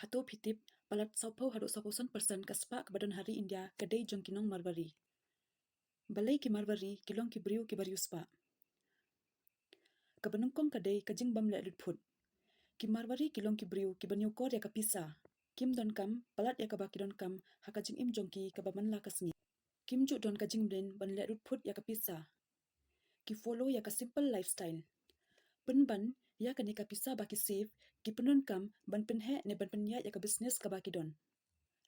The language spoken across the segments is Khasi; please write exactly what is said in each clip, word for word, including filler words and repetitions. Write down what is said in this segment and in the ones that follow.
Hato phi tip, palat sawphew haduh sawphew san percent ka spah kaba don ha ri India ka dei jong ki nong Marwari. Balei ki Marwari ki long ki briew kiba riewspah? Kaba nyngkong ka dei ka jingbym leh lutphut. Ki Marwari ki long ki briew kiba ñiewkor ïa ka pisa. Kim donkam palat ïa kaba ki donkam ha ka jingim jong ki kaba man la ka sngi. Kim ju don ka jingmlien ban leh lutphut ïa ka pisa. Ki follow ïa ka simple lifestyle. Pynban ïa kane ka pisa ba ki save, ki pyndonkam ban pynheh ne ban pynïaid ïa ka business kaba ki don.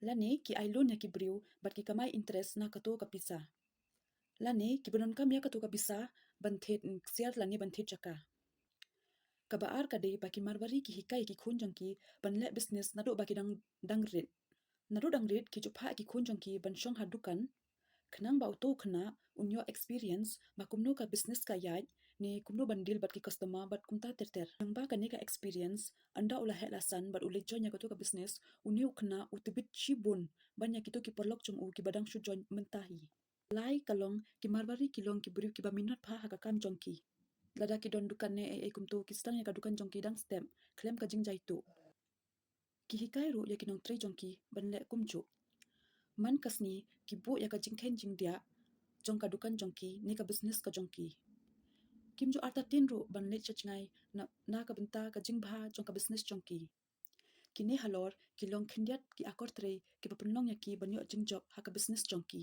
Lane ki ai loan ïa ki briew bad ki kamai interest na kato ka pisa. Lane kiba donkam ïa kato ka pisa ban thied ksiar lane ban thied jaka. Kaba ar ka dei ba ki Marwari ki hikai ki khun jong ki ban leh business naduh ba ki dang, dang rit. Naduh dang rit ki ju phah ki khun jong ki ban shong ha dukan. Khnang ba uto u khynnah un ïoh experience ba kumno ka business ka ïaid, ne kumno ban deal bad ki customer bad kumta ter ter. Nangba kane ka experience, ynda u la heh la san bad u leit join ïa kato ka business, une u khynnah u tbit shibun ban ïa kito ki paralok jong u kiba dang shu join mynta hi. Lai ka long, ki Marwari ki long ki briew kiba minot bha ha ka kam jong ki. Lada ki don dukan ne ei ei kumto, ki sdang ïa ka dukan jong ki dang step khlem ka jingjaituh. Ki hikai ruh ïa ki nongtrei jong ki ban leh kumjuh. Man ka sngi ki buh ïa ka jingkheiñ jingdiah jong ka dukan jong ki ne ka business ka jong ki. Kim ju artatien ruh ban leit sha jngai na, na ka bynta ka jingbha jong ka business jong ki. Kine halor ki long khyndiat ki akor trei kiba pynlong ïa ki ban ïoh jingjop ha ka business jong ki.